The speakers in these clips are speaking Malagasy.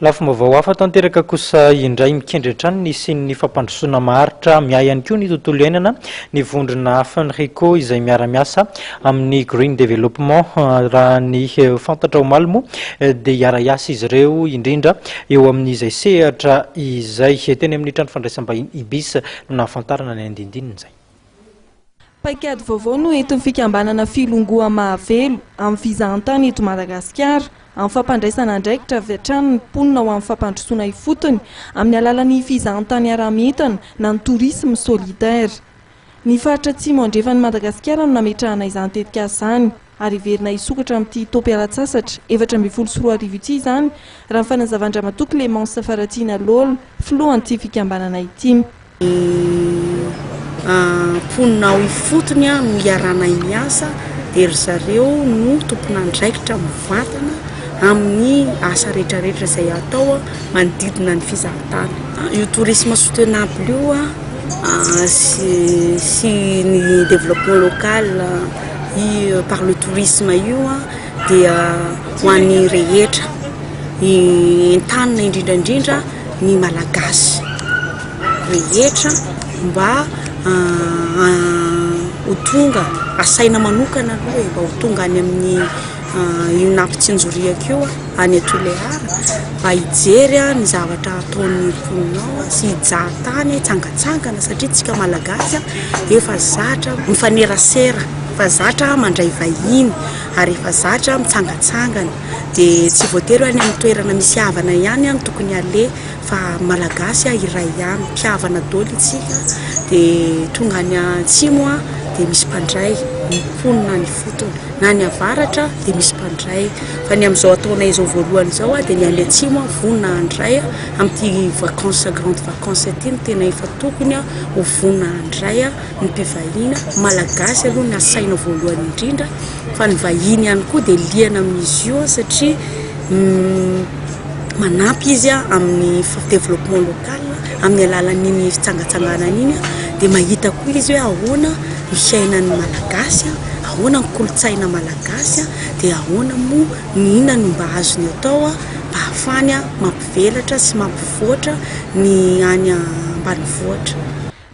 Lafim-baovao hafa tanteraka kosa indray, mikendry hatrany ny hisian'ny fampandrosoana maharitra miahy ihany koa ny tontolo iainana ny vondrona Funrico izay miara-miasa amin'ny Green Development. Raha ny fantatra omaly moa dia hiara-hiasa izy ireo indrindra eo amin'izay sehatra izay. Teny amin'ny trano fandraisam-bahiny Ibis no nahafantarana ny andindininy izay. Paikady vaovao no entin'ny fikambanana Filongoa Mahavelo amin'ny fizahantany eto Madagasikara, amin'ny fampandraisana andraikitra avy hatrany ny mponina ho amin'ny fampandrosoana ifotony amin'ny alalan'ny fizahantany iaraha-mientana na ny tourisme solidaire. Ny faritra Atsimo Andrefan'i Madagasikara no nametrahana izany tetikasa izany ary hiverina hisokatra amin'ity taom-pialantsasatra 2014 ity izany raha ny fanazavan-dRamatoa Clémence Faratiana Lolo, filohan'ity fikambanana ity. Ny mponina ao ifotony no iarahanay miasa dia ry zareo no tompon'andraikitra mivantana amin'ny asa rehetrarehetra izay atao manodidina ny fizahantany. Io tourisme soutenable io sy ny développement local par le tourisme io dia ho an'ny rehetra, entanina indrindra indrindra ny Malagasy rehetra mba ho tonga, asaina manokana aloha e, mba ho tonga any amin'ny io nampitsinjoriako io any Tuléar mba hijery ny zavatra ataon'ny mponina ao sy hijaha tany, hitsangatsangana satria tsika Malagasy efa zatra mifanerasera, efa zatra mandray vahiny ary efa zatra mitsangatsangana dia tsy voatery hoe any amin'ny toerana misy havana ihany no tokony haleha fa Malagasy iray ihany, mpihavana daholo isika dia tonga any atsimo dia misy mpandray, ny mponina any ifotony, na any avaratra dia misy mpandray fa ny amin'izao ataonay izao voalohany izao dia ny any atsimo vonona handray amin'ity vacances grande vacances ity no tena efa tokony ho vonona handray ny mpivahiny Malagasy aloha no asaina voalohany indrindra fa ny vahiny ihany koa dia liana amin'izy io satria manampy izy amin'ny développement local amin'ny alalan'iny fitsangatsanganana iny dia mahita koa izy hoe ahoana ny fiainan'ny Malagasy, ahoana ny kolontsaina Malagasy dia ahoana moa ny inona no mba azony atao mba ahafahany mampivelatra sy mampivoatra ny any ambanivohitra.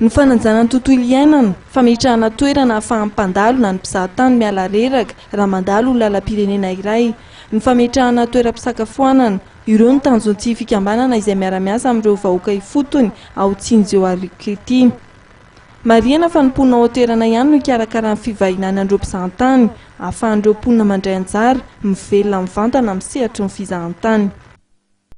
Ny fanajana ny tontolo iainana, fametrahana toerana ahafahan'ny mpandalo na ny mpizahatany miala reraka raha mandalo lalam-pirenena iray, ny fametrahana toeram-pisakafoanana, ireo no tanjon'ity fikambanana izay miara-miasa amin'ireo vahoaka ifotony ao Tsinjoariky ity. Marihana fa ny mponina ao an-toerana ihany no hikarakara ny fivahinanan'ireo mpizahantany, ahafahan'ireo mponina mandray anjara, mivelona mivantana amin'ny sehatry ny fizahantany.